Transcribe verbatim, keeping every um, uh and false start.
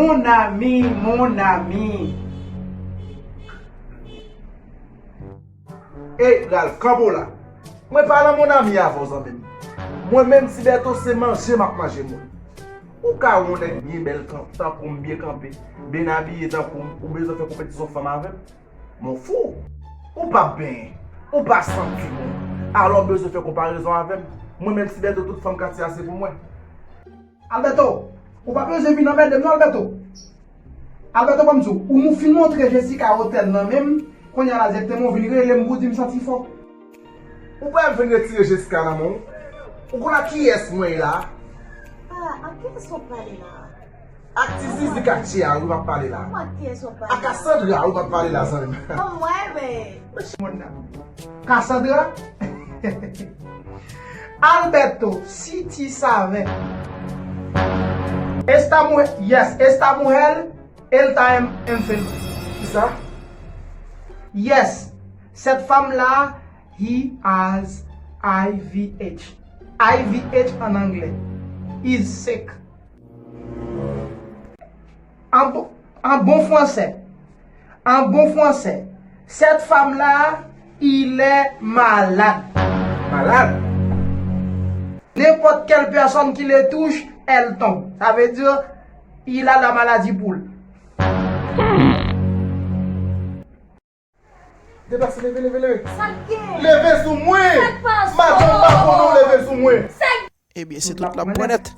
Mon ami, mon ami. Ey, Ralph, kanpe w la. Mwen pa nan mon ami avè w, zanmi m. Mwen menm, Ti Bèto, se manje m ap manje moun. Ou ka wè yon nèg byen bèl, kan- tankou m, byen kanpe, byen abiye tankou m, ou bezwen fè konpetisyon fanm avè m? Mon fou! Ou pa benyen, ou pa santi bon. Alò w bezwen fè konparezon avè m? Mwen menm, Ti Bèto, tout fanm katye a se pou mwen. Alberto, ou pa bezwen vin anmède m non, Alberto. Alberto, ban m di w, ou nou fin montre Jessica otèl nan men m, kounye a la direkteman ou vin rele m pou di m santi fò. Ou pral vin retire Jessica nan men w? Ou konn ak kiyès mwen ye la? Ah, ak kiyès w ap pale la? Ak ti Zizi katye a wi m ap pale la. Ak kiyès w ap pale la? A Cassandra wi m ap pale la, zanmi m. Ban m wè, men. Cassandra? Alberto, si ti savè. Esta mujer, yes, esta mujer, él está en- enferma. Kisa? Yes, cette femme-là, he has I V H. I V H en anglais. Is sick. En bon, en bon français. En bon français. Cette femme-là, il est malade. Malad? N'importe quelle personne qui le touche, elle tombe. Ça veut dire, il a la maladie poule. Deplase, leve, leve, leve. Sa k gen? Leve sou mwen! Sa k pase? Madanm pa konnen w leve sou mwen. Sa k Ebyen, se tout l ap pran nèt.